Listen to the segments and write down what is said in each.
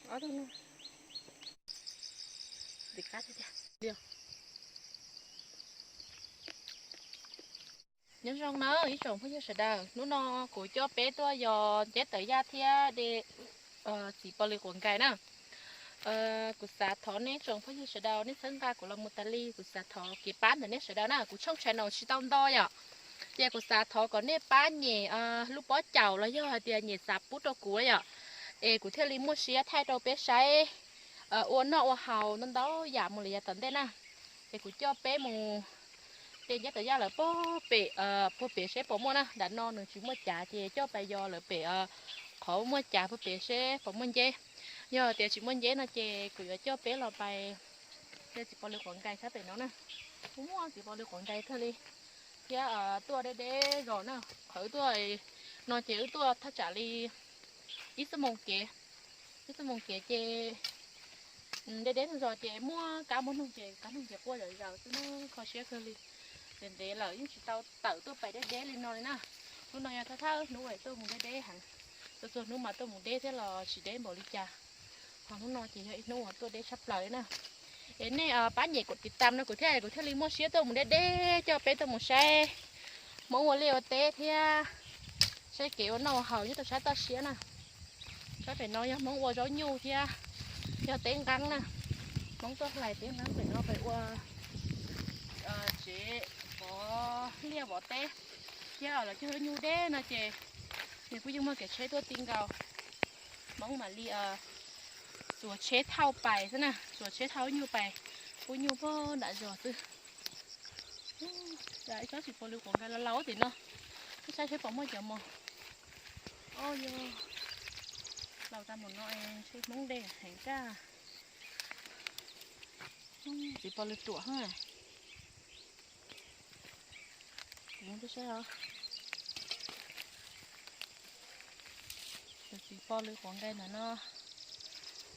Ob tug no. Nyob zoo na ib tsoom phooj ywg sawv daws, hnub no kuv coj peb tuaj yos nceb tawv yaj thiab de txiv pos lws quav nkais na. Kuv xav thov nej tsoom phooj ywg sawv daws nej txhawb nqa kuv los mus tas li, kuv xav thov kev pab ntawm nej sawv daws na. Kuv tshooj channel tsis tau nto yom, ces kuv xav thov kom nej pab nyem lub pob caum los yog hais tias nyem xav pub rau kuv yom, es kuv thiaj li muaj siab thaij rau peb saib ua noj ua haus ntau ntau yam mus lawm yav tom ntej na. Ces kuv coj peb mus de nceb tawv yaj lawm puag pem, puag pem seb puas muaj na. Nram no nws tsis muaj cav ces coj pais yos lawm pem qhov muaj cav puag pem seb puas muaj nceb. Yog tias tsis muaj nceb no ces kuv yuav coj peb los pais de txiv pos lws quav nkais sab pem no na. Kuj muaj txiv pos lws quav nkais thiaj li, thiab tuaj deb deb zos na. Qhov wb tuaj no ces wb tuaj thaj tsam li ib xuab moos kev, ib xuab moos kev ces deb deb zos ces muaj kab muaj noog ces kab noog ces quaj zom zaws xwb na, kho siab kawg li. Ces ntev lawm yeej tsis tau tawm tuaj pais deb deb li no li na. Hnub no yog thawj thawj hnub es tuaj mus deb deb heev, txhua txhua hnub mas tuaj mus deb thiab los tsis deb npaum li cas. Ho hnub no ces yog ib hnub uas tuaj deb tshaj plaws li na. Es nej pab nyem kuv tiv tam no kuv thiaj, kuv thiaj li muaj siab tuaj mus deb deb coj peb tuaj mus saib Hmoob ua liaj ua teb thiab saib kev ua noj ua haus nyob rau sab toj siab na. Sab pem no yog Hmoob ua zaub nyuj thiab yog teb nqeeb na. Hmoob tuaj hlais teb nqeeb pem no pem ua tsev vov liaj vov teb thiab los cog zaub nyuj deb no ces nws kuj yeej muaj kev tsheb tuaj ti nkaus. Hmoob mam li xuas tsheb thauj pais xwb na, xuas tsheb thauj nyuj pais pub nyuj puag nram zos xwb. Ib tsob txiv pos lws quav nkais laus laus tim no, saib seb puas muaj cov mos. Au yog, laus tag mus no ntshe Hmoob de heev kag. Txiv pos lws ruam hab. Kuv mus saib os. Cov txiv pos lws quav nkais ntawm no,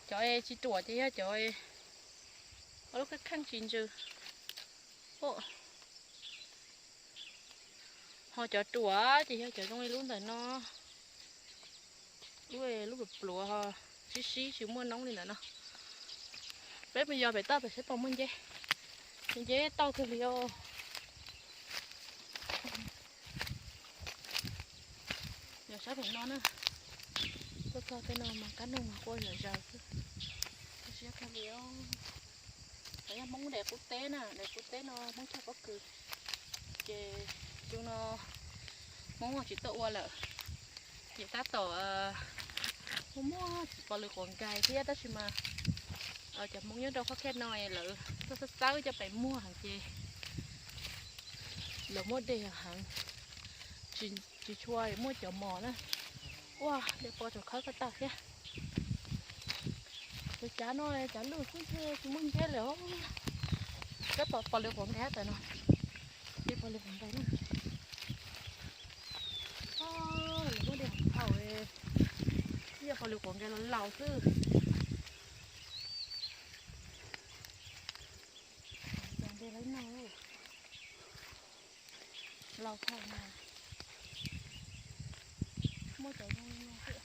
cov es tsis ruam ces yog cov lub kheej kheej tsis ntsws. Ho cov ruam ces yog cov zoo li lub ntawm no, lub, lub pluav pluav ho sib sib tsis muaj noob li ntawm no. Peb mus yos pem toj pem saib puas muaj nceb. Nceb tau kawg li os. Yog sab pem no na, tuaj txog tej no mas kab noog mas quaj zom zaws xwb. Kho siab kawg li os. Yog Hmoob daim qub teb na, daim qub teb no Hmoob cog pob kws, ces tus no Hmoob tsis tuaj ua lawm. Ces tab tom muaj muaj txiv pos lws quav nkais thiab tab sis mas cov Hmoob nyob rau qhov khej no lawv tuaj xawb xawb coj pem muag heev ces lawv muab de heev, tsis tshua muaj cov mos na. Ua de pos tsuas khawb ko taw thiab. Cov cav no cav lwj xwb ntshe tsis muaj nceb lawm. Peb pom pos lwm quav nkais tawm no, de pos lwm quav nkais na. Lawv muab de heev thaum, ib yog pos lwm quav nkais los laus xwb. Cas de lawv no, laus thaum no muaj cov zoo no xwb.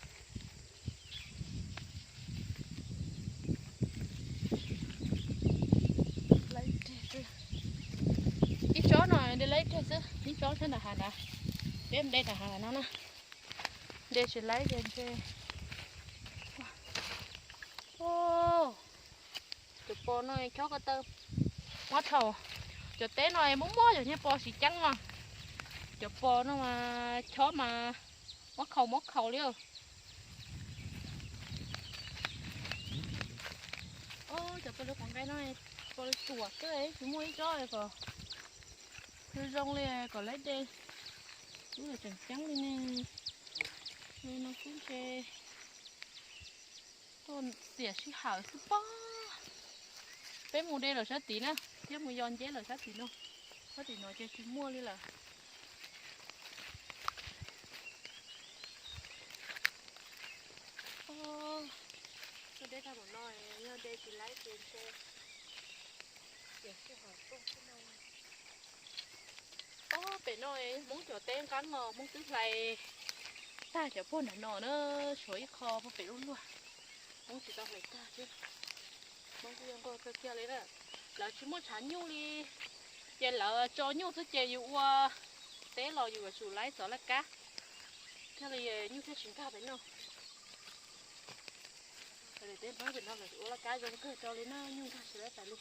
Lawv reg xwb. Ib tsob no de lawv reg xwb, ib tsob sab nram hav ntawd, peb de nram hav no na. De tsis laib ces ntshe. Cov pos no chob ko taw, muab thaum cov teb no muab muab cov niag pos siv ceeb no, cov pos no mas chob mas muab khaus muab khaus li. Cov pos lwm quav nkais no, pos lwm tuam xwb tsis muaj ib tsob kom zoo li kom laib de. Lub tseem ceeb li ne, no kub ntshe tuaj xiam sij hawm xwb pob. Peb mus de lawm sab tid na, thiab mus yos nceb lawm sab tid no, sab tim no ces tsis muaj li lawm. Tuaj deb tag mus no, yog de tsis laib ces ntshe xiam sij hawm tuaj xwb no. Ob pem no Hmoob cov teb nqeeb no Hmoob twb hlais tag cov puag nram no na, tshuav ib qho puag pem lub luag. Hmoob tsis tau hlais tag thiab. Hmoob kuj yuav nquag kawg kiag li na. Lawv tsis muaj tshav nyuj li, ces lawv tso nyuj xwb ces yus ua teb los yus yuav tsum laib txov laj kab thiaj li nyuj thiaj tsis nkag pem no. Teb Hmoob pem no lawv ua laj kab zoo kawg rau li na, nyuj nkag tsis laib pem li.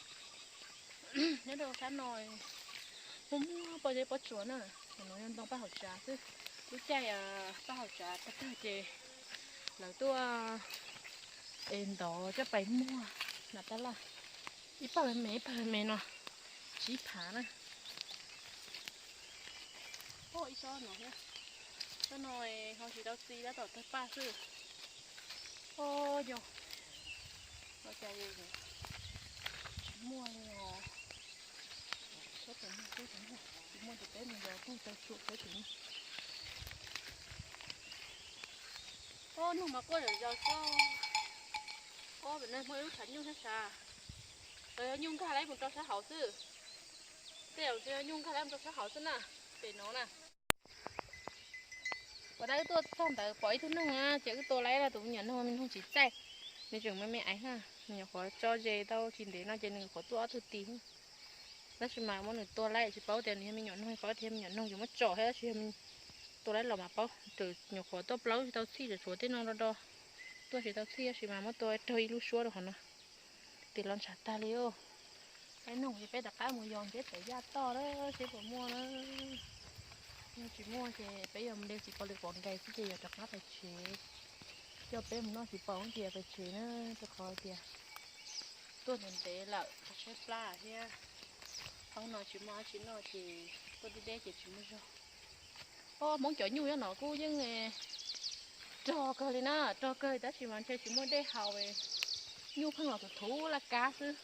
Nyob rau sab no muaj muaj pob zeb pob tsuas na, no yog ntoo paj hauv tsav xwb. Lub caij paj hauv tsav tag tag ces lawv tuaj es ntov coj pais muag na tab laj. Ib pawg me me, ib pawg me me no, tsib phav na. Ib tsob no thiab, tsob no ho tsis tau txi tab tom tawg paj xwb. Yog, ua cas tsis muaj li os. Tsis muaj ces peb mus yos tag taw tsum peb tim no. Ob nug mas quaj zom zaws xwb. Ob pem no muaj ib lub tshav nyuj thiab sav. Los yog nyuj nkag laib mus rau sab hauv xwb. Tej zaum ntshe yog nyuj nkag laib mus rau sab hauv xwb na. Pem no na. Puas tab wb tuaj txog ntawd pom ib tug noog na, ces wb tua laib na, tus me nyuam noog me noog tsis txaij, nws tseem me me aiv na. Nws nyuam qhuav tso ze tau tsis ntev no ces nws nyuam qhuav tuaj ob tug tis. Tab sis mas muab nws tua laib tsis paub tias nws yog me nyuam noog, paub tias yog me nyuam noog ces muab tsom thiab, tab sis yog tua laib los mas paub. Nyuam qhuav tuaj plaub tsis tau txhij, tshuav tej no do do tuaj tsis tau txhij, tab sis mas muab tua raug ib lub suab rau qhov no. Tis los ntshav tag li os. Laib noog ces peb rov qab mus yos ntiab tsav yaj toj na seb puas muaj na. Yog tsis muaj ces peb yuav mus de txiv pos lwm quav nkais xwb ces yuav rov qab pais tsev. Coj peb mus noj txiv pos ub ces pais tsev na, rau qhov tias tuaj ntev ntev lawm qhov tshaib plab thiab. Hnub no tsis muaj dab tsi noj ces tuaj deb deb ces tsis muaj zog. Ob, Hmoob cov nyuj nyob no kuj yeej rog kawg li na, rog kawg tab sis mas ntshe tsis muaj dej haus, nyuj pheej los thuv thuv laj kab xwb.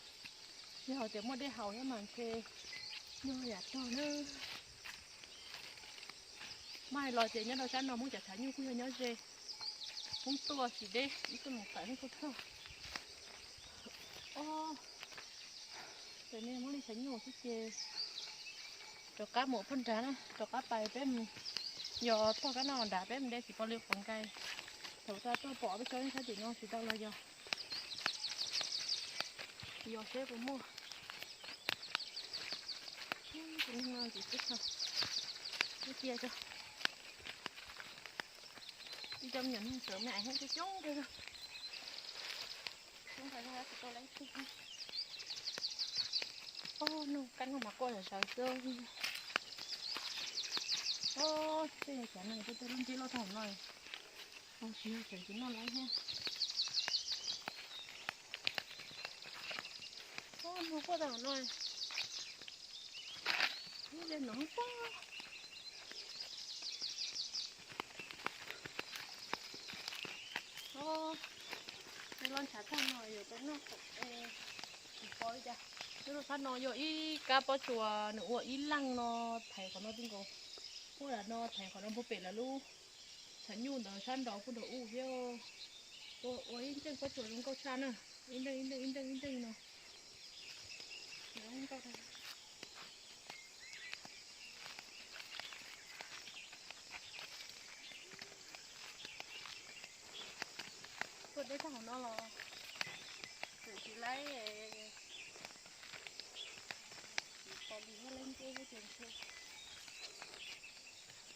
Yog hais tias muaj dej haus thiab mas ntshe nyuj yam rog na. Maj los ces nyob rau sab no Hmoob cov tshav nyuj kuj yog nyob ze, Hmoob tuaj tsis deb, ib tug mus tawm hnub tuaj txog. Ob, ces nej muab li tshav nyuj xwb ces rov qab mus phaj nrad na, rov qab pais peb mus yos tog kab no nrad peb mus de txiv pos lwm quav nkais. Thaum ub tuaj pom peb tsob sab tim no tsis tau los yos, yos seb puas muaj. Tus neeg no ntxim xwb thaum ub cia tso. Ib cov me nyuam noog sawv me aiv coob coob kawg. Sub ntawd tsis tau laib tug. Ob, noog kab noog mas quaj zom zaws xwb. Ob, tej cav no yog tej lub ntsib loj tag no, tsis yog tseem tsis noj laib thiab. Ob, noog quaj tag no. Ib ze no tag. Ob, tej loj ntshav tag no yuav tau noj txiv pos li cas. Nyob rau sab no yog ib kab pob tsuas nws ua ib leeg no, thaiv qhov no ti nkaus, puag nram no thaiv qhov no puag pem lawv lub tshav nyuj ntawd sab nraud puag nraud u thiab. Ua ib ntseej pob tsuas zoo nkauj tshaj na, ib ntseej ib ntseej ib ntseej ib ntseej no. Tuaj deb tag hauv no los tseem tsis laib, txiv pos li thiab laib ncej thiab ces ntshe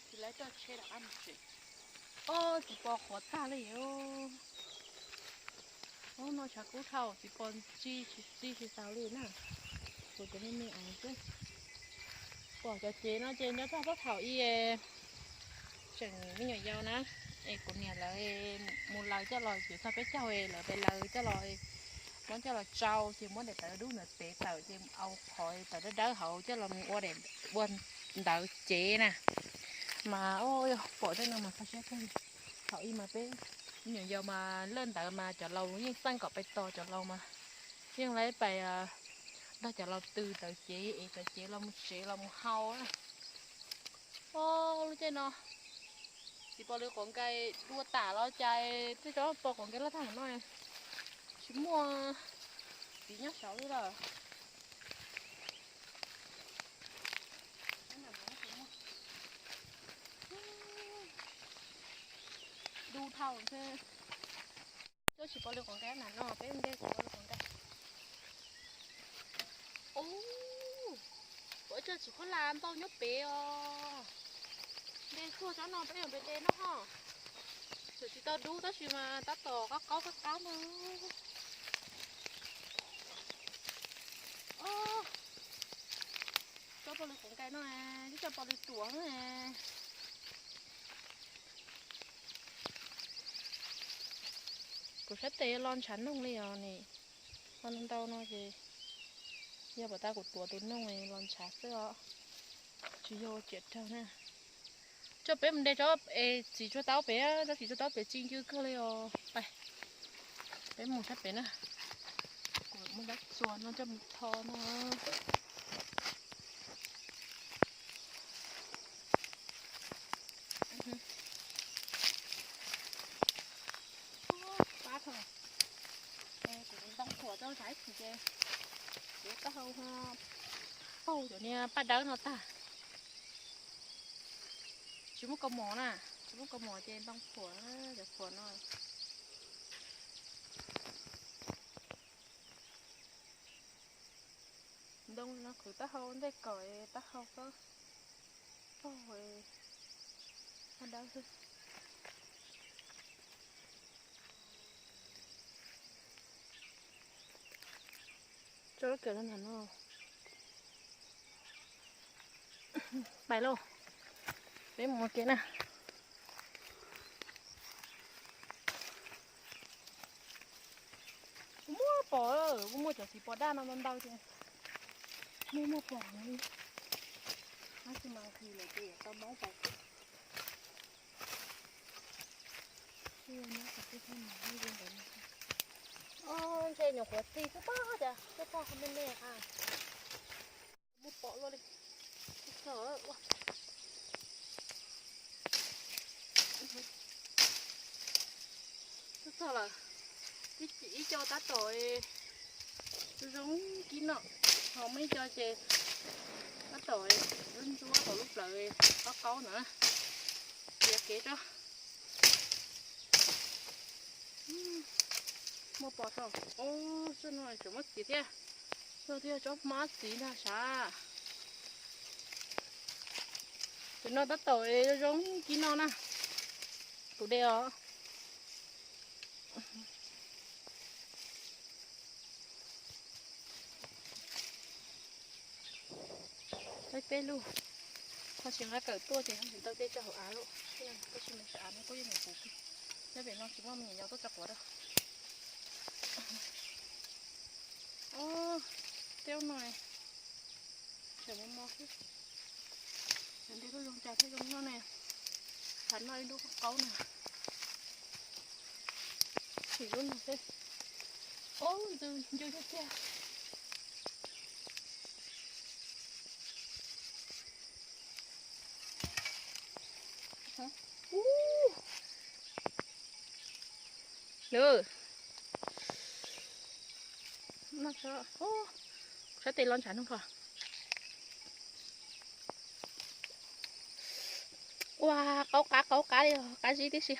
tsis laib roj tsheb rov qab mus tsev. Ob, txiv pos qhuav tag li os. Hnub no tshav kub dhau, txiv pos txi txi tsis taus li na. Kuv cov me me aiv xwb. Pom cov cev no ces nco txog thaum ub tseem me nyuam yaus na, es kuv niam lawv mus laws coj los, txog peb caug lawv pes laws coj los, muab coj los tsau ces muab daim tawv dub ntawd tev tawm ces au qhov tawv dawb dawb hauv coj los mus ua daim, ua ntawv cev na. Mas pom tej no mas kho siab kawg. Thaum ub mas peb me nyuam yaus mas lawj ntawd mas cov laus yeej txeej kom pais tos cov laus mas yeej laib pais nrog cov laus tws tawv cev es tawv cev los mus tsev los mus hau na. Ob, lub caij no txiv pos lwm quav nkais dua tas los cas tej tsob pos quav nkais loj tag no tsis muaj txiv nyob saud li lawm. Du dhau ntshe. Tsob Tsis pom lwm qhov nqaij na no, peb mus de tsis pom lwm qhov nqaij. Ub, ua cas tsis khuab la ntau nyob pem os. De tsuag tsob no peb yuav de de no ho. Txawm tsis tau dub tab sis mas tab tom qab qaub qab qab no. Tsob pom lwm qhov nqaij no, tsis tsob pom lwm tuam no. Kuv sab tes los ntshav noog li os ni. Ho ntau no ces yog pom tas kuv tuav tus noog los ntshav xwb os. Tsis yog ua ciam raug na. Coj peb mus de tsob es txiv tsuag taub pem, tsob txiv tsuag taub pem txi ncw kawg li os. Peb mus sab pem na. Kuv muab dab txuas no coj mus tho no. Pab tho. Kuv ntoo phuam rau sab ib txhis ces kuv taub hau paug cov niag paj dawb no tag. Tsis muaj kaus mom na, tsis muaj kaus mom ces ntoo phuam, cov phuam no. Ntoo no khwv taub hau ntej kom taub hau txhob paug, paj dawb xwb. Tso lub kiag los ntawm no. Pais lauj, peb mus ua ke na. Kuv muab pom, kuv muaj cov txiv pos daj no ntau ntau ces muaj muaj pom li. Tab sis mas nqhis lawm ces yuav tau maub pais. Ntshe nyuam qhuav txi xwb pob tias tej pog me me a. Muaj pom luaj li. Txog, txog lawm. Ib co tab tom zoo kib noj, ho muaj ib co ces tab tom ntsuab hauv lub plawv qaub qaub ntawd na. Tiav kev tso. Muaj pom tso. Ub, tsob no tseem muaj txiv thiab. Tsob thiab tsob hmab txiv ntag sav. Tus no tab tom zoo zoo kib noj na. Kuv de os. Peb peb lub, ho tsis nqa kawm tuaj ces ho tsis tau tej tso hauv av lawm. Tab sis mas tso av no kuj yeej nyuam qhuav, nyob pem no tsis muaj me nyuam yaus tuaj tso quav rau. Ob, tej no tseem mos mos xwb. Nws nte lub zoo cas thiaj zoo noj ne. Tsam noj ib lub qaub na. Sim lub no xwb. Ob, ntxw ncw tiag tiag. Ub, nws, sab tes los ntshav noog kho. Ua qaub qab qaub qab li, qab zib tib si.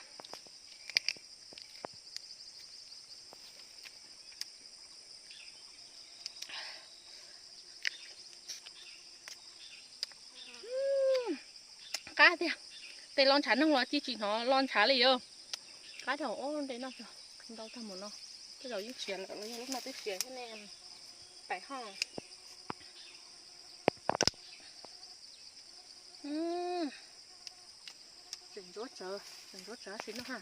Qab tiag, tes los ntshav noog los cia tsis hnov los ntshav li yog. Qab dhau, ob, nte noj ntau tag mus no, tej zaum yeej siav lawm los yog lub no twb siav thiab ne. Pais ho. Tseem ntsuab tsawv, tseem ntsuab tsawv tab sis no ha.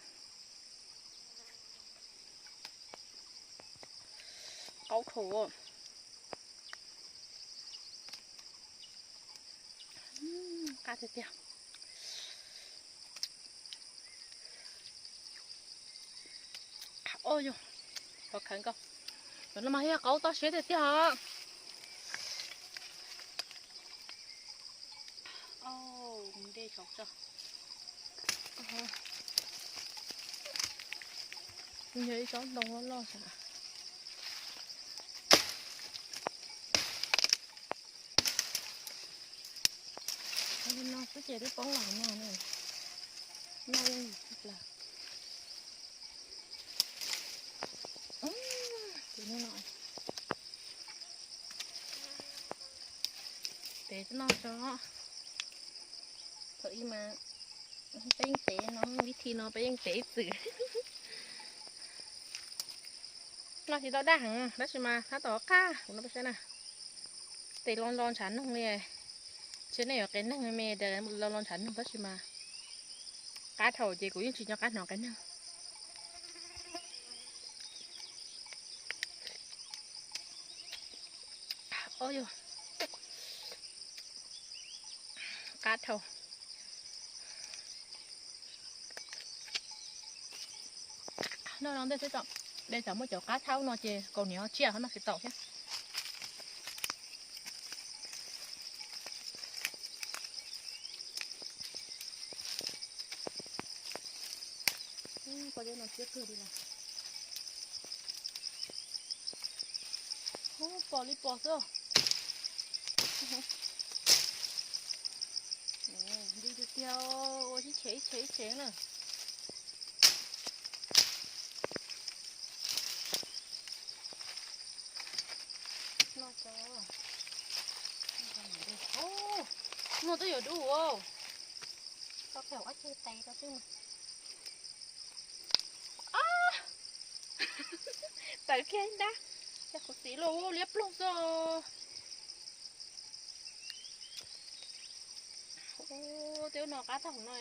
Qaub dhau. Qab tiag tiag. Oj yog, qhov khawv nkaus. Cov no mas yog qaub toj siab tiag tiag os. Nte saum tso. Yog ib tsob ntoo loj loj sav. No xwb ces twb poob los no ne. Noj yeej yig tshaj plaws. Tev noj tso. Thaum ub mas peb yeej tev no, vib thi no peb yeej tev ib txwm. Noj tsis tau daj heev tab sis mas tab tom qab kuv no peb saib na. Tes lo lo ntshav noog li. Ntshe nej yuav qias neeg me tes lo lo ntshav noog tab sis mas qab dhau ces kuv yeej tsis nco qab hnov qias neeg. Qab dhau. Noj no ntej xwb tso, de tsam muaj cov qab thaub no ces kaus hniav tsiaj ho noj tsis tau thiab. Pom li no siab kawg li lawm. Ub, pom li pom xwb. Nti tiag tiag, ua ib tshem ib tshem ib tshem na. No twb yuav dub. Koj qhia ua ceg tes rau xwb mas. Tawm kiag ib nrab, cas kuv txiv luaj ub liab ploog xwb. Ub, tej ub no qab tag no,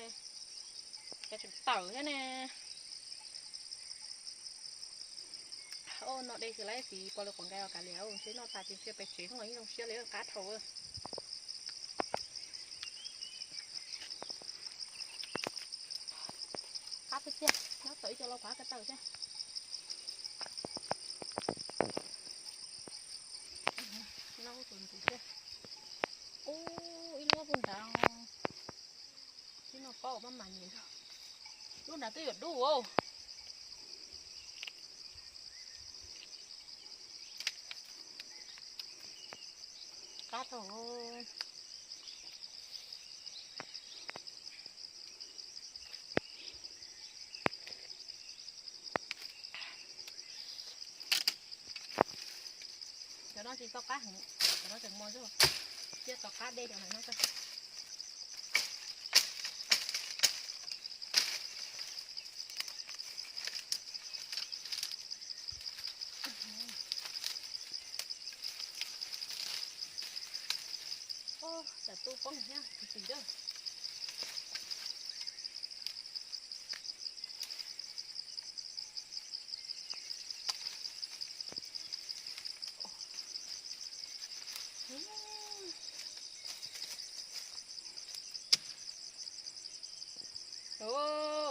cas tseem tawm thiab ne. Ub, no de tsis laib txiv pom li quav nkai os kav liam, seb noj tas ces cia pes tsev hnub no yeej zoo siab li qab dhau. Qab tiag tiag, nyob tau ib co lau qab ko taw thiab. Noj tus ntxiv thiab. Ub, ib lub puag nrad. Tib no paub maj mam nyiam zog. Lub nrad twb yuav dub. Qab tau. Cov no tsis tau qab heev, cov no tseem mos zog, cia tom qab de cov no tso. Tsam tu poob thiab, tus tim dawb.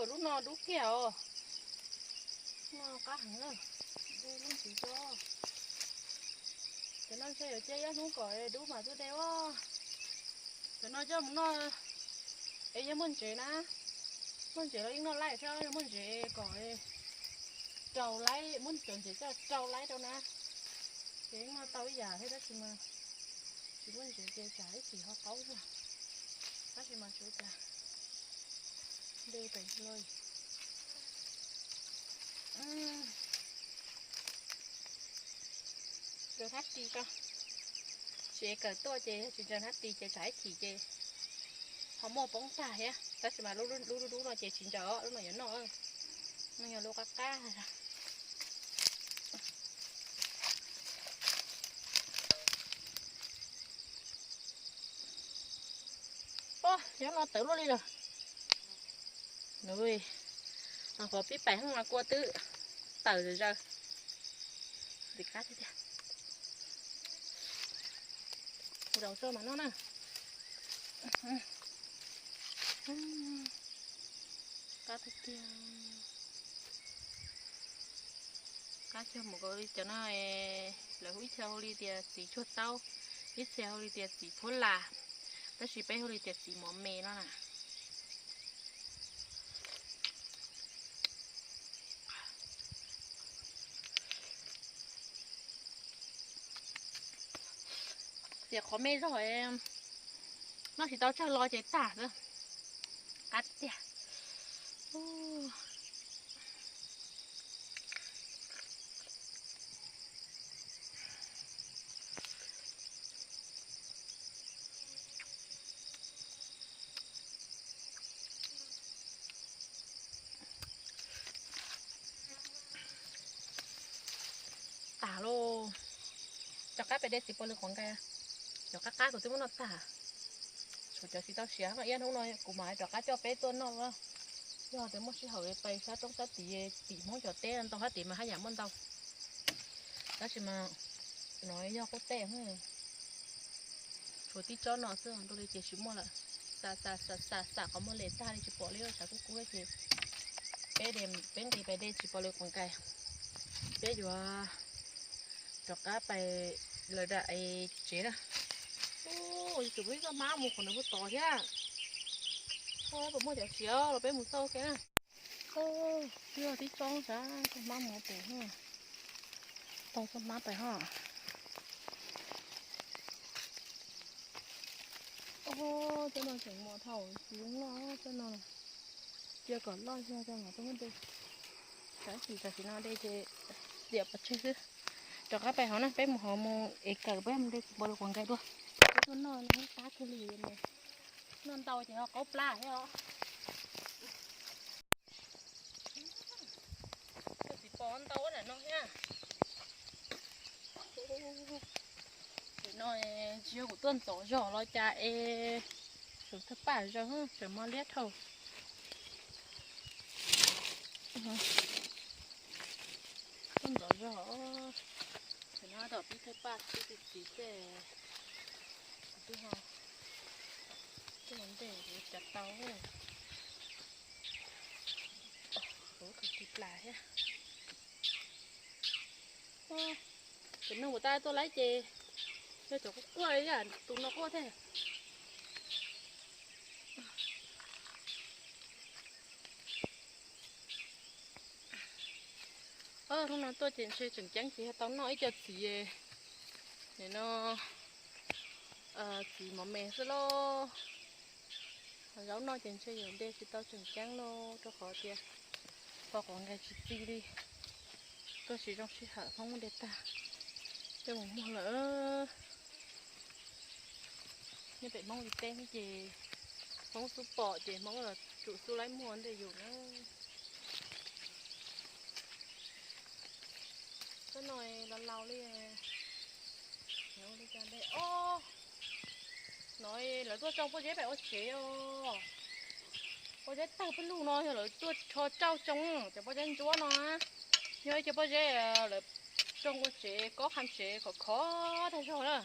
Lub no dub kiag os. No qab heev na. De lub ntxiv tso. Cov no ntshe yuav cia ib hnub kom dub mas twb de os. Cov no coj mus noj es yog muaj ntsev na. Muaj ntsev los yeej noj laij thiab, yog muaj ntsev kom rau laib, muab cov ntsev coj rau laib rau na. Ces yeej noj tau ib yam thiab tab sis mas tsis muaj ntsev ces tsam ib chim ho qaub zog. Tab sis mas tsuav cas de pem los. Ntsaws hnab ris tso. Tsis kawm tuaj ces yog tsis ntsaws hnab ris ces tsam ib chim ces ho muaj poob tag thiab. Tab sis mas lub dub dub no ces tsis ntsaws, lub no yuav noj. No yog lub qab qab. Os, nyob no tawv luaj li lawm. Qhov pib pais hoob mas kua twb tawm zawm zaws. Ntxim qab tiag tiag. Zaum tso mas noj na. Qab tiag tiag. Qab cog mus kaus li cov no, lawv ib txhia hu li tias txiv tsuag taub, ib txhia hu li tias txiv phuab las, tab sis peb hu li tias txiv mov me no na. Tias qhov me zog, noj tsis tau tsawg lo ces tag xwb. Qab tiag. Rov qab pem de txiv pos lws quav nkais, cov qab qab kuv twb muab noj tag. Tshuav cov tsis tau siav, ib hnub no kuv mam rov qab coj peb tuaj noj. Yog tias muaj sij hawm pais sab roob sab tid, tim Hmoob cov teb ntau hab tim mas haj yam muaj ntau. Tab sis mas no yog qub teb, tshuav tib tsob no xwb, ntu li ces tsis muaj lawm. Xam xam xam xam qhov muag les tag li tsis pom li, tshav kub kub ces peb, peb nqis pais de txiv pos lws quav nkais. Peb yuav rov qab pais lawm dam tsev na. Ua, yuav tsum peb txoj hmab mus qhov ntawd puag tod thiab. Puas muaj cov siav los peb mus xauj ke na. Twb yog tib tsob sav, txoj hmab mus pem, tau txoj hmab pais ho. Tsob no tseem muaj thaum tsis zoo loj, tsob no cia kom loj xyoo tso mam tuaj muab de. Tab sis tam sim no de ces diam pov tseg xwb. Rov qab pais hauv na, peb mus hauv mus ev kawm peb mus de txiv pos lws quav nkais dua. Peb tuaj noj no qab kawg li, noj ntau ces ho qaub plab thiab os. Txiv pos ntau ntawm no thiab. Tam no tsis yog kuv tuaj ntxov zog los cas es suav thawj paj zog tseem mos liab dhau. Tuaj ntxov zog, tam no tom pib thawj paj pib txiv txiv tej, kuv twb ho tej ntej kuv cav tau. Kuv khaws tis plas thiab. Cov neeg mus tab tuaj laib ces yog cov quaj quaj li tus no quaj thiab. Hnub no tuaj ces ntshe tseem ceeb ces yog tau noj ib co txiv, nim no txiv mov me xwb lauj. Ho zaub noj ces ntshe yuav de tsis tau tseem ceeb lauj, rau qhov tias pos quav nkais tsis txi li. Tuaj tsis zoo sij hawm, Hmoob muab de tag, coj mus muag lawm. Nyob pem Hmoob li teb ces Hmoob xub pom ces Hmoob los tsum xub laib muag ntej yus na. Tsob no laus laus li, ua li cas nte os. No lawv tuaj tsoo pob zeb pem ua tsev os. Pob zeb tawg peb lug no yog lawv tuaj rho tsauj tsoo, cov pob zeb ntsuab no yog ib co pob zeb lawv tsoo ua tsev, kob qha tsev khov khov tag zog na.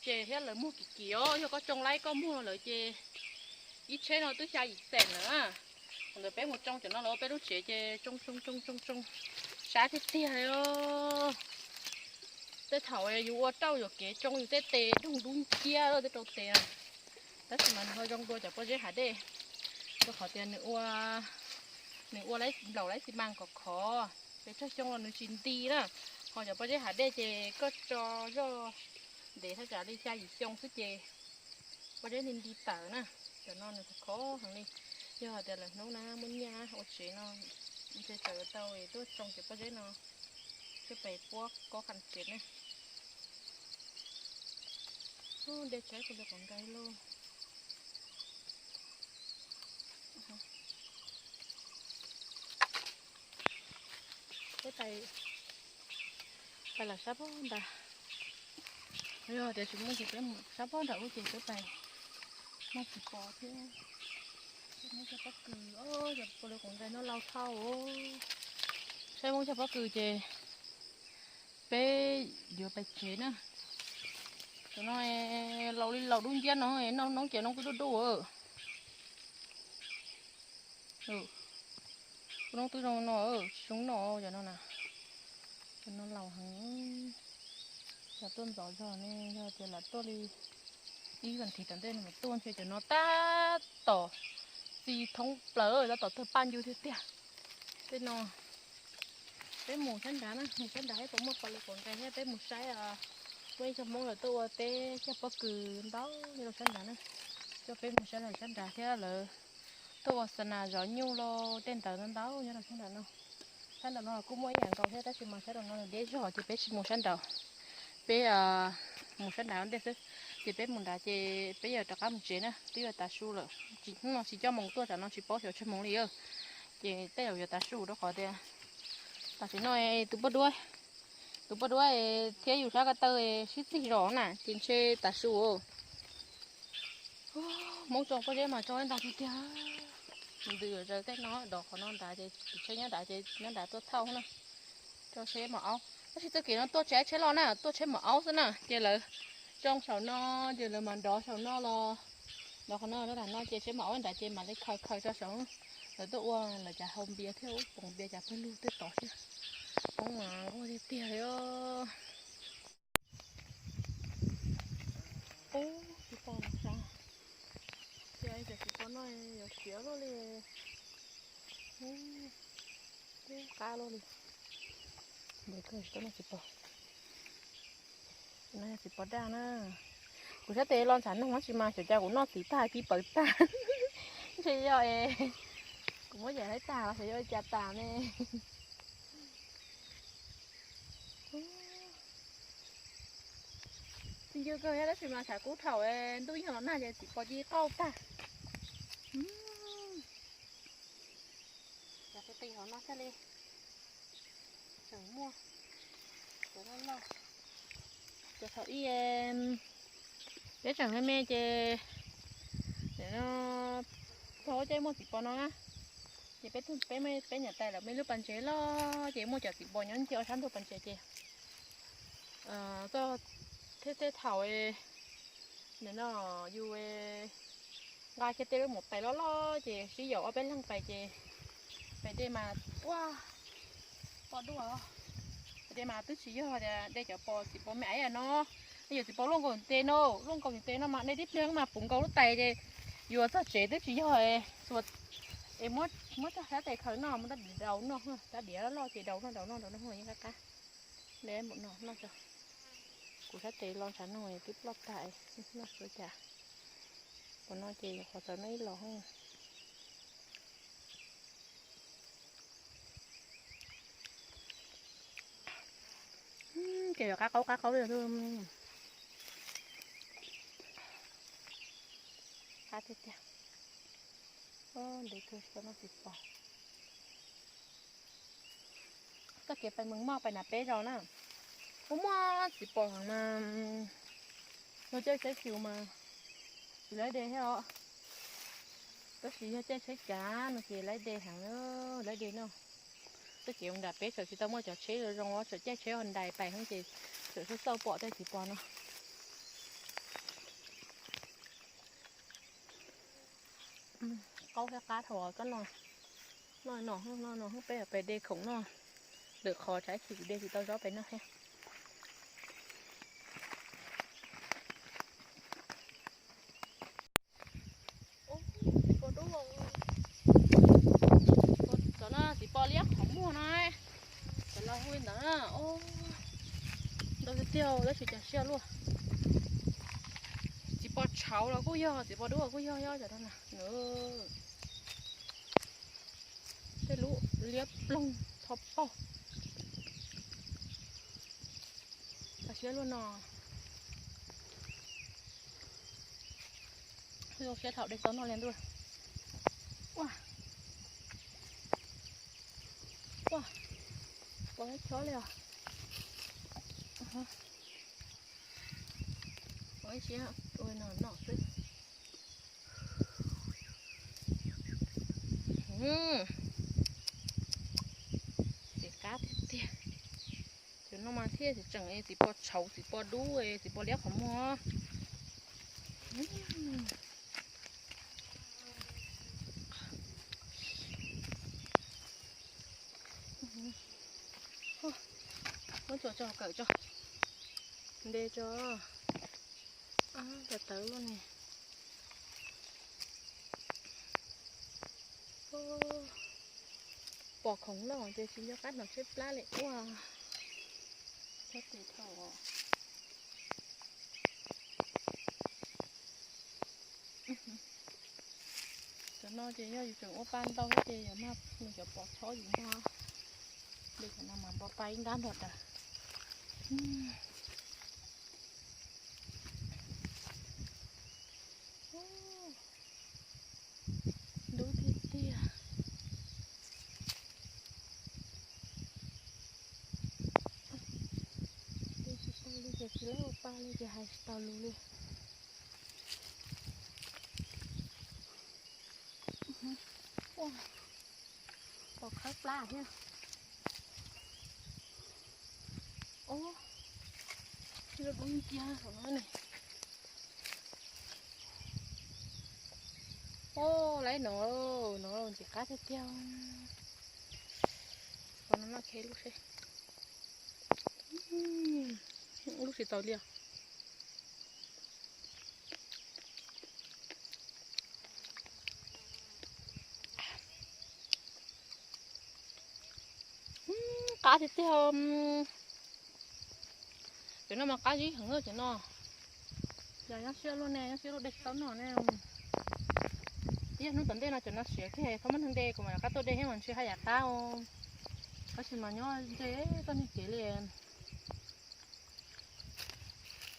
Ces thiab lawv muag kim kim os, yog koj tsoo laib koj muag lawm ces ib tsheb no twb xya yim xees lawm. Thaum ntawd peb mus tsoo cov no los ua peb lub tsev ces tsoo tsoo tsoo tsoo tsoo sab tiag tiag li. Tej thaum yus ua rauj yuam kev tsoo yus tej tes doog dub nciab tej rau tes na. Tab sis mas nws ho zoo dua cov pob zeb hav dej, rau qhov tias nws ua, nws ua nplaum laib xi mas kom khov, pes tsawg xyoo los nws tsis nti na. Ho cov pob zeb hav dej ces koj tso zoj ntev thaj tsam li xya yim xyoo xwb ces pob zeb nti nti tawm na. Cov no nws khov khov heev li. Yog hais tias lawv hnub na muaj nyiaj ua tsev no, ntshe txawm tau tuaj tsoo cov pob zeb no coj pem puab kob qha tsev na. De tshaib kuv li quav nkais lauj. Peb pais, pais lawm sab pob nrad. Yog tias tsis muaj ces peb mus sab pob nrad ub ces peb pais muaj tsis pom thiab. Muab cog pob kws, cov pos lws quav nkais no laus dhau. Saib muab cog pob kws ces peb yuav pais tsev na. Cov no laus li laus dub nciab no, noj noob ces noob twb dub dub. Kuv noob twb zoo no, tsis zoo noj cov no na. Cov no laus heev. Cov tuaj ntxov zog ne, yog tias lam tuaj li ib vas thiv tom ntej no mas tuaj ntshe cov no tab tom txi thoob plaws, tab tom tawg paj ncu tiag tiag. Tej no peb mus sab nrad na, mus sab nrad saib puas muaj pos lws quav nkais thiab peb mus saib. Muaj ib co Hmoob lawv tuaj ua teb cog pob kws ntau nyob rau sab nrad na. Coj peb mus saib lawv sab nrad thiab lawv tuaj ua xa nas zov nyuj los tej ntawd ntau ntau nyob rau sab nrad no. Sab nraud no kuj muaj ib yam nkaus thiab tab sis mas sab nraud no nws deb zog ces peb tsis mus sab nraud. Peb mus sab nrad ntej xwb, ces peb mus nrad ces peb yuav rov qab mus tsev na, twb yuav tav su lawm. Hnub no tsis coj moos tuaj, tsam no tsis paub xyov tsawg moos li. Ces tej zaum yuav tav su rau qhov tias tam sim no tus poj duab Tus poj duab thiab yus sab ko taw sib txig zos na ces ntshe tav su. Hmoob tsoo pob zeb mas tsoo ib nta tiag tiag. Ntws zaws tej no dov qhov no nrad ces tus tsheb nyob nrad ces nyob nrad tuaj thauj na. Tsoo tsheb maum aub tab sis txoj kev no tuaj tsis tsheb los na, tuaj tsheb maum aub xwb na ces lawv tsoo saum no ces lawv mas nrov saum no los, nrov qhov no rau nram no ces tsheb maum aub nrad ces mam li khaws khaws tso saud. Lawv tuaj ua lawv cas hau npias thiab ua poom npias cas pawg lug tej tod thiab. Hmoob mas nquag tiag tiag li os. Ub, tsis pom no sav, ces cov tsis pom no yuav siav luaj li, twb qab luaj li. Ntev kawg tsis tau noj txiv pos. No yog txiv pos daj na. Kuv sab tes los ntshav nug tab sis mas xyov cas kuv noj txiv tag ci pawv tag. Ntshe yog es kuv muab yam laib tag los xyov yog ua cas tas ne. Tsis ncw kawg thiab tab sis mas tshav kub thaum ntuj yeej los nag ces txiv pos ci qauj tag. Cov qis qis hauv no thiaj li tseem muaj cov loj loj. Cov thaum ub peb tseem me me ces no, thaum ub ces muaj txiv pos no na, ces peb, peb, peb niam tais lawv muaj ib lub pas ntses loj ces muaj cov txiv pos nyob ncig ob sab ntug pas ntses ces txoj, tej thaum no yus nqa kiag tej lub maum tais loj loj ces sib yaum ob peb leeg pais ces pais de mas ua pos dua, pais de mas twb tsis yog tias de cov pos txiv pos me aiv no, yog txiv pos luaj nkaus ntev no, luaj nkaus ntev no mas de tib pliag mas puv nkaus lub tais ces yuav txog tsev twb tsis yog. Es muab txog sab tes khaws noj, muab rab diav daus noj, rab diav loj loj ces daus noj daus noj daus noj yeej qab qab. De npaum no noj tso. Kuv sab tes los ntshav nug twb ploj tag, noj tsuav cas. Qhov no ces qhov txawv noj ib los. Ces yuav qab qaub qab qaub li. Qab tiag tiag. Ntev kawg tsis tau noj txiv pos. Txoj kev pais Mees Moj pais nram peb zos na, kuj muaj txiv pos heev mas, yog caij tsheb xyus mas tsis laib de thiab os. Tab sis yog caij tsheb cav no ces laib de heev, laib de no. Txoj kev nram peb txawm tsis tau muaj cov tsheb zoo zoo, txawm caij tsheb Hyundai pais heev ces txawm xauj xauj pom tej txiv pos no. Qaub thiab qab thaum koj noj, noj no, noj no peb pais de khoom noj, lwm qhov tsam ib chim kuv de tsis tau zaub pais noj thiab. Txiv pos dub, cov no txiv pos liab qhov muag no, cov laus hu li ntawd na. Ntau tiag tiag tab sis cas siab luaj. Txiv pos tshauv los kuj yog, txiv pos dub los kuj yog, yog cov no na. Tej lub liab ploog tho pog. Kho siab luaj no. Zoo siab thaum de tau noj li ntuj. Ua, ua, pos chob li os. Ua ib siab ua no noj xwb. Txiv qab tiag tiag. Cov no mas thiaj tseem txiv pos tshauv, txiv pos dub, txiv pos liab qhov muag. Muab txuas tso kawm tso. Nte tso. Tawv tawv luaj ne. Pom khoom loj ces tsis nco qab hnov tshaib plab li ua. Txhob tis dhau. Cov no ces yog yus tseem ua pa ntau thiab ces yog nws cov pos chob yus noj. De cov no mas npo pa ib nrab nrog daws. Dub tiag tiag. Tsis lab ua pa li ces hais tsis tau lus li. Ua, pom khawb plab thiab. Ub, lub dub nciab saum no ne. Ub, lawv no, no ntxim qab tiag tiag. Pom no noj kiag lub seb. Lub tsis txaus li os. Qab tiag tiag. Cov no mas qab zib heev cov no. Yog nyob siab luaj ne, nyob siab luaj dej tsis tau noj ne. Ib hnub tom ntej no cov no siav kiag, thaum muaj neeg de kuv mam rov qab tuaj de thiab mas ntshe haj yam qab. Tab sis mas nyob nce txoj niag kev li.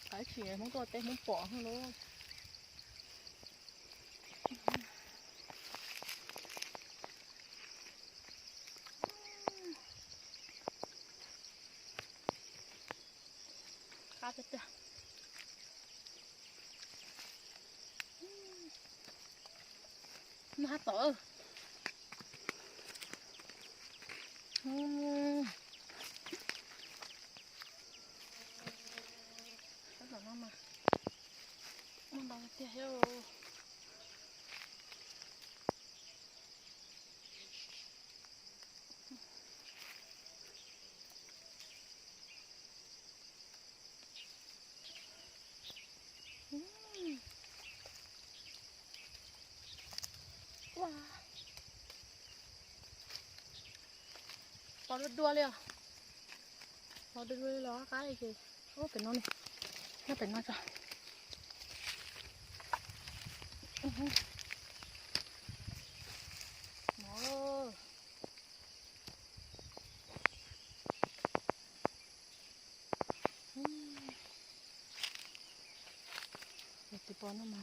Qav tsis Hmoob tuaj teb Hmoob pom lub. Qab tiag tiag. Noj hab tom. Sab tom no mas muaj ntau tiag thiab. Ua, pos dua dua li os. Pos dua dua li los qab li ces, ub, pem no ne, nyob pem no tso. No. Tus pos no mas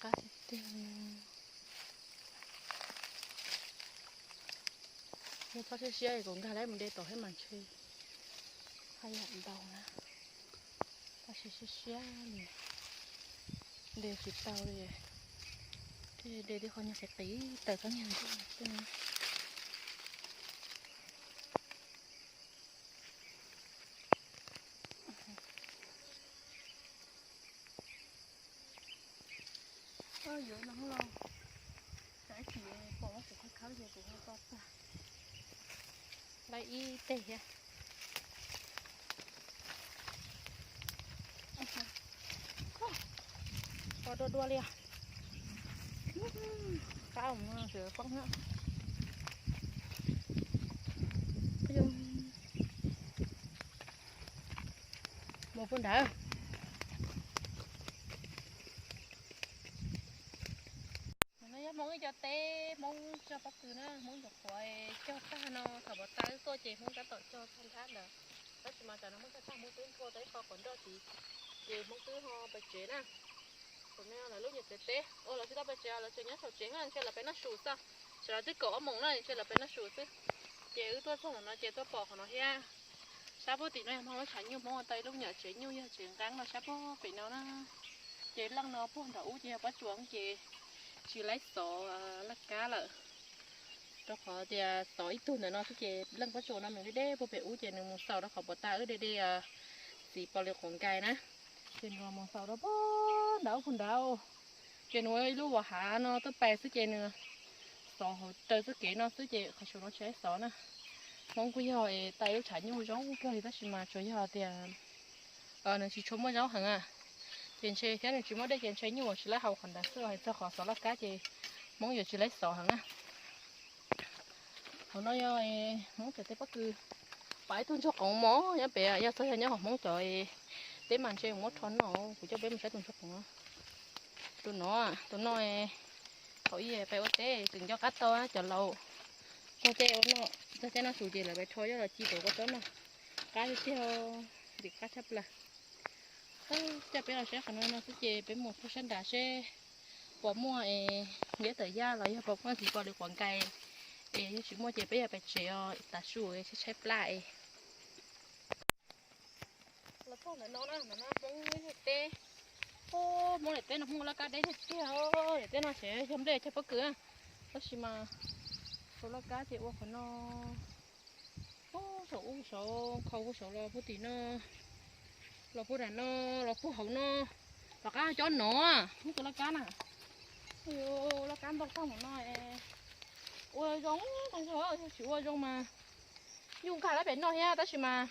qab tiag tiag. Yog txhob siab siab kuv nkag lawv mus de tom thiab mas ntshe haj yam ntau na. Tab sis siab siab li, de tsis tau li. Thiaj de tib qho nyuag qis qis tawm txhob nyuag ntsuj xwb na. Yuav no los, tsam ib chim pom muab kuv khawb khawb ces kuv ho to tag. Lawv ib teg thiab. Pos dua dua li os. Qab mus poob na. Mus puag nrad. No yog Hmoob ib co teb, Hmoob cog pob kws na, Hmoob nyuam qhuav cog tag no, thaum puas tas wb tuaj ces Hmoob tab tom cog tag nrab ntawd. Tab sis mas tam no Hmoob cog tag Hmoob twb nthua tau ib qho quav nroj tid, ces Hmoob twb ho pais tsev na. Thaum no lawv lub nyuam tsev teb, ua lawv tsis tau pais tsev, lawv tseem nyob saum tsev na, ntshe lawv pais noj su xwb. Sawv daws twb kaum ob moos na, ntshe lawv pais noj su xwb. Ces wb tuaj txog no ces tuaj pom qhov no thiab. Sab puag tim no yog Hmoob lub tshav nyuj, Hmoob ua tau ib lub nyuam tsev nyuj yog tsev nqeeb no sab puag pem no na. Ces leej no puag nram ub ces yog pob tsuas ces tsis laib xov laj kab lawm. Rau qhov tias xov ib tug ntawm no xwb ces leej pob tsuas no nws deb deb puag pem ub ces nws mus xaus rau qhov puas tas wb de de txiv pos li quav nkais na. Ces nws mus xaus rau puag nrad puag nrad. Ces nws ua ib lub vos hav no tuaj pais xwb ces nws xov hauv raws txoj kev no xwb ces qhov saum no tsis laib xov na. Hmoob kuj yog tau ib lub tshav nyuj zoo kawg li tab sis mas tsuas yog tias nws tsis tshua muaj zaub heev a. Ces ntshe thiab nws tsis muaj dej ces ntshe nyuj tsis laib haus qhov ntawd xwb, hais txog qhov xov laj kab ces Hmoob yuav tsis laib xov heev na. Hauv no yog Hmoob cov teb pob kws. Pom ib tug ntsuag qoov mos nyob pem, yog txog yog nyob hauv Hmoob cov teb mas ntshe muab rho noj, kuv coj peb mus saib tus ntsuag qoov. Tus no, tus no thaum ub peb ua teb tseem nco qab tau cov laus txog caij ua noj, txog caij noj su ces lawv pais rho coj los ci kom ua tsob noj. Qab tiag tiag, ntxim qab tshaj plaws. Coj peb los saib qhov no no xwb ces peb mus puag sab nrad seb puas muaj es ntiab tawm yaj los yog puas muaj txiv pos li quav nkais. Es yog tsis muaj ces peb yuav pais tsev os, tav su tshaib tshaib plab es. Los txog ntawm no na, ntawm no Hmoob ib teb. Hmoob daim teb no Hmoob ua laj kab deb tiag tiag, daim teb no ces yog nplej cog pob kws na. Tab sis mas tus laj kab ces ua qhov no, saum ub saud, khau ub saud los puag tim no, los puag nram no, los puag hauv no, rov qab cov no, Hmoob tus laj kab na. Laj kab ntau tag mus no, ua zoo, yog tsis ua zoo mas nyuj nkag lawm pem no thiab. Tab sis mas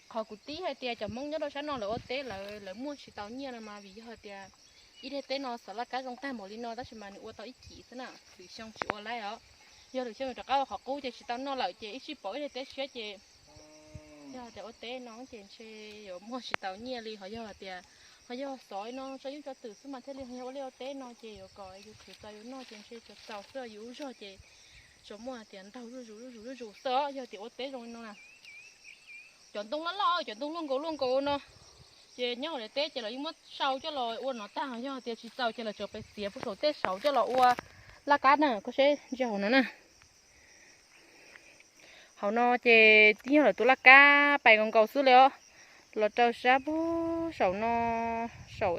qhov kuv tib hais tias cov Hmoob nyob rau sab no lawv ua teb lawv, lawv muag tsis tau nyiaj no mas vim yog hais tias ib daim teb no xov laj kab zoo tag npaum li no tab sis mas nws ua tau ib chim xwb na, lwm xyoo tsis ua laib os. Yog lwm xyoo nws rov qab ua qhov qub ces tsis tau noj lawm ces ib sij pauv ib daim teb siab ces yog tias ua teb no ces ntshe yuav muag tsis tau nyiaj li. Ho yog tias, ho yog xov no tso nyuj tso twm xwb mas thiaj li, ho yog ua liaj ua teb no ces yuav kom yus khwv tau yus noj ces ntshe tsuas txaus xwb, yus lub zog ces tsuas muaj tias ntaug zuj zus zuj zus zuj zus xwb os. Yog tias ua teb zoo li no na, cov ntoo loj loj, cov ntoo luaj nkaus luaj nkaus no, ces nyob hauv daim teb ces lawv yeej muab sau coj los ua no tag. Yog tias tsis txaus ces lawv tseem pais txiav puag saum tej saud coj los ua laj kab na. Koj saib ntsia hauv no na, hauv no ces twb yog lawv tus laj kab pais nkaus nkaus xwb li os. Los rau sab puag saum no, saum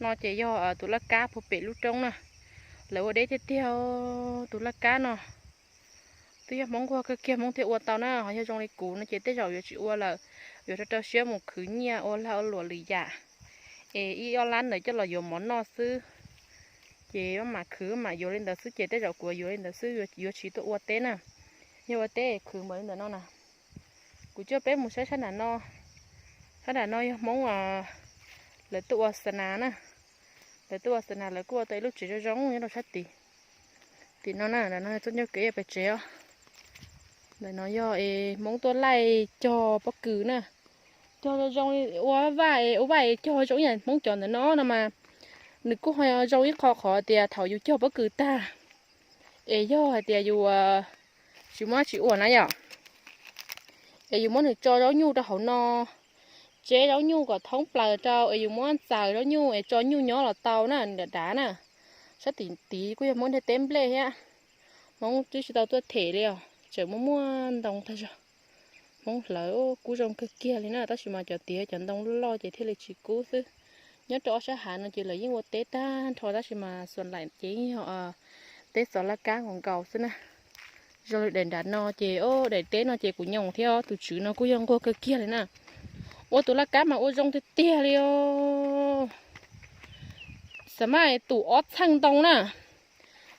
no ces yog tus laj kab puag pem lub roob na. Lawv ua deb tiag tiag tus laj kab no. Twb yog Hmoob nquag kawg kiag Hmoob thiaj ua tau na, ho yog zoo li kuv no ces tej zaum yuav tsis ua lawm, yuav rau rau siab mus khwv nyiaj ua lag ua luam lwm yam, es ib ob lab ntawd coj los yuav mov noj xwb. Ces maj mam khwv maj mam yuav li ntawd xwb ces tej zaum kuv yuav li ntawd xwb, yuav tsis tuaj ua teb na. Yog ua teb khwv npaum li ntawm no na. Kuv coj peb mus saib sab nram no, sab nram no yog Hmoob, lawv tuaj ua xa nas na. Lawv tuaj ua xa nas lawv kuj ua tau ib lub tsev zoo zoo nyob rau sab tid. Tim no na, ntawm no txoj ncauj kev pem tsev os. Ntawm no yog es Hmoob tuaj laij cog pob kws na. Cog zoo zoo, ua vaj es, ua vaj es cog zoo ib yam Hmoob cov ntawm no no mas nws kuj ho zoo ib qho qhov tias thaum yus cog pob kws tag es yog hais tias yus tsis muab tsis ua na yom, es yus muab nws tso zaub nyuj rau hauv no, tseb zaub nyuj kom thoob plaws rau es yus muab ntxaws zaub nyuj es tso nyuj nyob los tau na, nram dav na. Sab tim tid kuj yog Hmoob ntiaj teb nplej thiab. Hmoob twb tsis tau tuaj them li os, tseem muaj muaj ntoo tag zog. Hmoob hlawv kuj zoo kawg kiag li na, tab sis mas cov tiav cov ntoo loj loj ces thiaj li tsis kub xwb. Nyob rau ob sab hav no ces lawv yeej ua teb tag nrho tab sis mas xuas laim ces yeej yog teb xov laj kab nkaus nkaus xwb na. Zoo li daim nram no ces, o, daim teb no ces kuv nyoos thiab, tus tswv no kuj yog nquag kawg kiag li na. Ua tus laj kab mas ua zoo tiag tiag li os. Xav mas tus ob txheej ntoo na,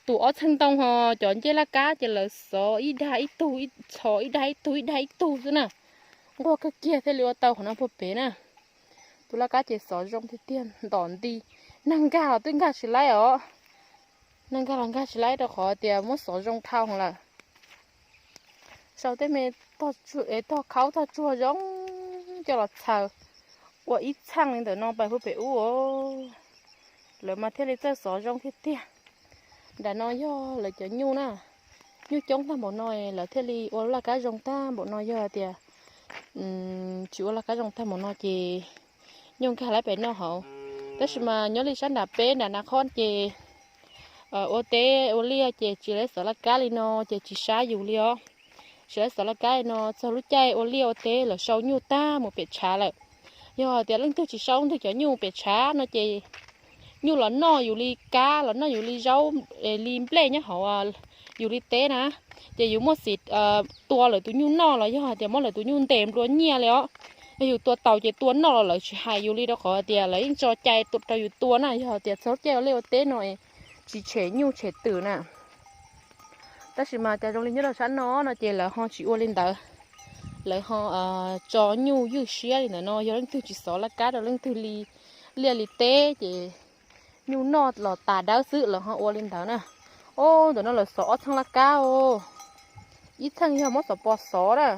tus ob txheej ntoo ho cov ncej laj kab ces lawv xov ib dag ib tug, txhos ib dag ib tug ib dag ib tug xwb na. Nquag kawg kiag thiaj li ua tau qhov no puag pem na. Tus laj kab ces xov zoo tiag tiag ntom nti, neeg nkag los twb nkag tsis laib os. Neeg nkag los nkag tsis laib rau qhov tias muab xov zoo dhau lawm. Sau tej me tog khaub tog tsuag zoo coj los txhaws ua ib txheej li ntawm no pais puag pem ub os. Lawv mas thiaj li txawj xov zoo tiag tiag. Nram no yog lawv cov nyuj na, nyuj coob tag npaum no lawv thiaj li ua laj kab zoo tag npaum no, yog tias tsis ua laj kab zoo tag npaum no ces nyuj nkag laib pem noj hauv. Tab sis mas nyob li sab nram peb nram Nas Khob ces ua teb ua liaj ces tsis lawv xov laj kab li no ces tsis sab yus li os. Tsis lawv xov laj kab li no txog lub caij ua liaj ua teb lawv sau nyuj tag mus pem tshav lawm. Yog tias leej twg tsis sau leej twg cov nyuj pem tshav no ces nyuj los noj yus li kab, los noj yus li zaub, li nplej nyob hauv yus li teb na, ces yus muaj xim tua lawv tus nyuj noj los yog hais tias muab lawv tus nyuj ntes nplua nyiaj li os. Yog yus tua tau ces tua noj los lawv tsis hais yus li rau qhov tias lawv yeej tso cai rau yus tua na. Yog tias txog lub caij ua liaj ua teb no tsis tshem nyuj tshem twm na. Tab sis mas cas zoo li nyob rau sab no no ces lawv ho tsis ua li ntawd. Lawv ho tso nyuj ywj siab li ntawm no, yog leej twg tsis xov laj kab rau leej twg li liaj li teb ces nyuj noj los tas dawb xwb lawv ho ua li ntawd na. O, ntawm no lawv xov ob txheej laj kab os. Ib txheej yog muab xov pos xov na,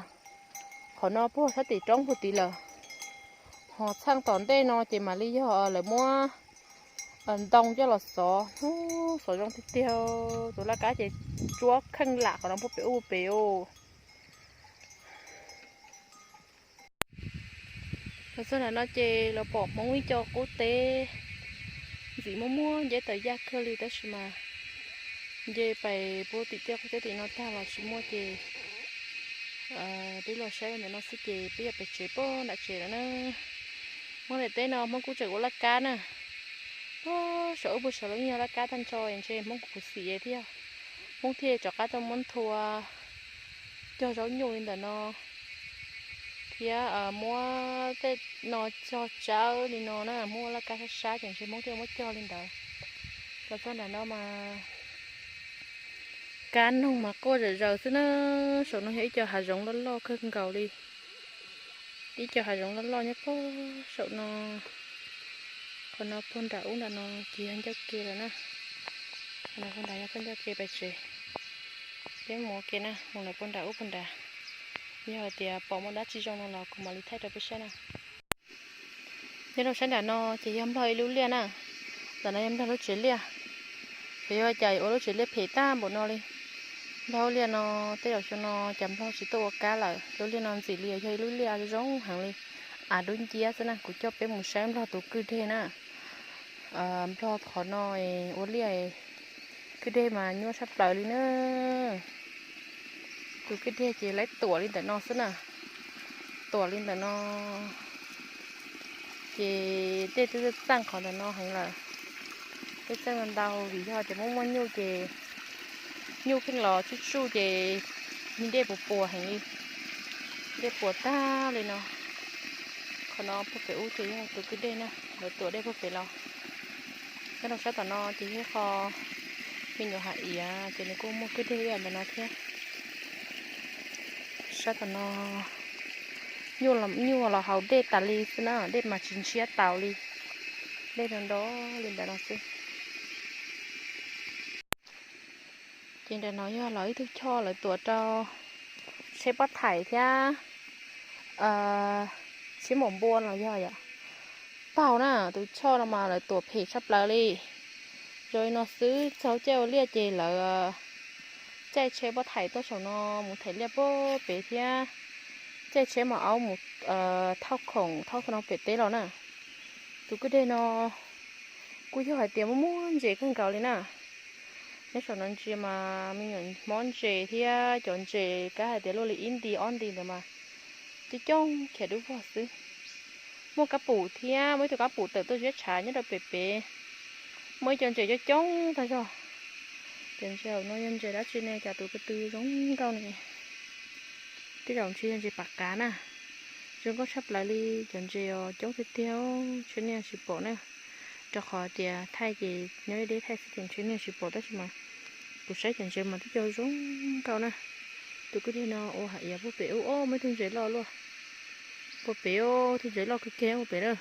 qhov no puag sab tim roob puag tid lawm. Ho txheej tom ntej no ces mam li yog lawv muab ntoo coj los xov. Xov zoo tiag tiag, tus laj kab ces tsuab kheej lam qhov no puag pem ub pem os. Los txog nram no ces los pom Hmoob ib co qub teb ntxim muaj muaj nceb tawm yaj kawg li tab sis mas nce pais puag tim tej qub teb tim no tag los tsis muaj ces Peb los saib ntawm no xwb ces peb yuav pem tsev pog nram tsev lawm na. Hmoob daim teb no Hmoob kuj tseem ua laj kab na. Pog saum ub pog saum los yeej yog laj kab tag nrho, ntshe Hmoob kuv khuv xim thiab. Hmoob thiaj rov qab tuaj muab nthua cog zaub nyuj li ntawm no thiab muab tej no cog tsawb li no na, Hmoob ua laj kab sab sab ces ntshe Hmoob thiaj muab cog li ntawd. Los txog nram no mas kab noog mas quaj zom zaws xwb na. Saum no yog ib co hav zoov loj loj kawg nkaus li. Ib co hav zoov loj loj nyob pog saum no. Qhov no pog nram ub nram no ces yog ncauj ke lawm na. Qhov no pog nrad yog pog ncauj ke pem tsev. Peb mus ua ke na, mus lawm pog nram ub pog nrad. Yog hais tias pom muaj dab tsi zoo no los kuv mam li thaij rau peb saib na. Nyob rau sab nram no ces yog nplog ib lub liaj na. Ntawm no yog nplog lub tsev liaj. Xyov yog cas ua lub tsev liaj phem tag npaum no li. Nplog lub liaj no, tej zaum xyoo no cas nplog tsis tuaj ua kab lawm. Lub liaj no ntxim li yog ib lub liaj zoo heev li. Av dub nciab xwb na, kuv coj peb mus saib nplog tus kwj deg na. Nplog qhov no ua liaj, kwj deg mas nyuaj tshaj plaws li na. Tus kwj deg ces lawv tuam li ntawm no xwb na. Tuam li ntawm no ces dej twb txeej qhov ntawm no heev lawm. Twb txeej ntau vim yog tias muaj muaj nyuj ces nyuj pheej los tsuj tsuj ces dej puas puas heev li. Dej puas tag li no. Qhov no puag pem ub ces yog tus kwj deg na, lawv tuam dej puag pem los. Nyob rau sab tom no ces yog qho me nyuam hav iav ces nws kuj muaj kwj deg ib yam ntawm no thiab. Sab tom no nyuj los haus dej tas li xwb na, dej mas tsis ntshiab taus li. Dej nrov nrov li ntawm no xwb. Ces nram no yog lawv ib tug choj lawv tuam rau tsheb pob thaim thiab tsheb maum npua los yog yom. Paug na, tus choj no mas lawv tuam phem tshaj plaws li. Zoo li no xwb, txog caij ua liaj ces lawv caij tsheb pob thaim tuaj saum no mus thaim liaj puag pem thiab caij tsheb maum aub mus thauj khoom thauj no pem teb los na. Tus kwj deg no kuj yog hais tias muaj muaj ntses kawg nkaus li na. Nyob saum no ntsia mas me nyuam hmob ntses thiab cov ntses kav hais tias luaj li ib nti ob nti ntawd mas coob coob khiav dub vog xwb. Muaj kab pum thiab, muaj ib tug kab pum tawm tuaj ziab tshav nyob rau pem pem. Muaj ib co ntses coob coob tag zog. Cov ntses no yog ntses dab tsi ne, cas tus ko tw zoo nkauj ne? Tej zaum ntshe yog ntses pam qav na. Zoo nkauj tshaj plaws li, cov ntses os coob tiag tiag, ntshe nej tsis pom na. Rau qhov tias thaij ces nyob deb deb thaij xwb ces ntshe nej tsis pom tab sis mas kuv saib cov ntses mas twb cog zoo nkauj na. Tus kwj deg no ua hav iav puag pem ub, muaj ib tug ntses loj luaj puag pem, tus ntses loj kawg kiag puag pem na.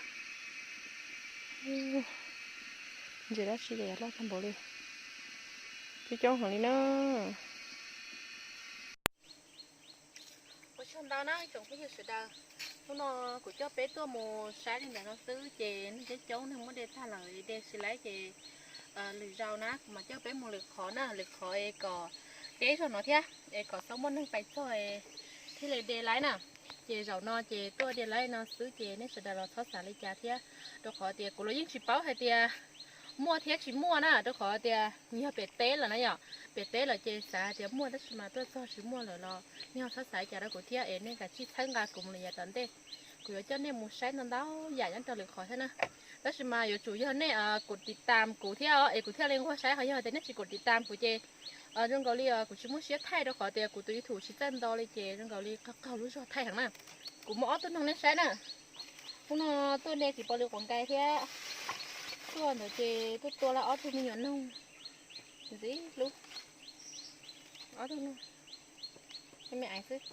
Ntses dab tsi ces loj tag npaum li. Coob coob heev li na. Ua tsaug ntau na tsoom phooj ywg sawv daws. Hnub no kuv coj peb tuaj mus saib li ntawm no xwb ces neeg coob coob, neeg muab de tag lawm, de tsis laib ces lwm zaus na kuv mam coj peb mus lwm qhov na, lwm qhov es kom deb zog no thiab es kom txhob muaj neeg pais txog thiaj li de laib na. Ces zaum no ces tuaj de laib no xwb ces nej sawv daws los txhob xav li cas thiab, rau qhov tias kuv los yeej tsis paub hais tias muaj thiab tsis muaj na, rau qhov tias yog pem teb lawm na yom, pem teb lawm ces xav hais tias muaj tab sis mas tuaj txog tsis muaj lawm los nej ho txhob xav li cas rau kuv thiab es nej kav tsij txhawb nqa kuv mus lawm yav tom ntej. Kuv yuav coj nej mus saib ntau ntau yam nyob rau lwm qhov thiab na. Tab sis mas yuav tsum yog nej kov tiv tam kuv thiab es kuv thiaj li nquag saib, ho yog tias nej tsis kov tiv tam kuv ces zoo nkaus li kuv tsis muaj siab thaij rau qhov tias kuv tus YouTube tsis txawj nto li ces zoo nkaus li qaug qaug lub zog thaij heev na. Kuv muaj ob tug noog nej saib na. Hnub no tuaj de txiv pos lwm quav nkais thiab tuaj ntawd ces tuaj tua lawm ob tug me nyuam noog ntxiv lub, ob tug noog me me xwb.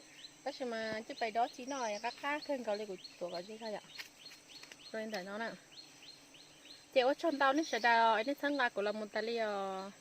Tab sis mas coj pais dob txiv noj qab qab kawg nkaus li, kuv tuav kom ze zog yom. Zoo li ntawm no na. Ces ua tsaug ntau nej sawv daws nej txhawb nqa kuv los mus tas li os.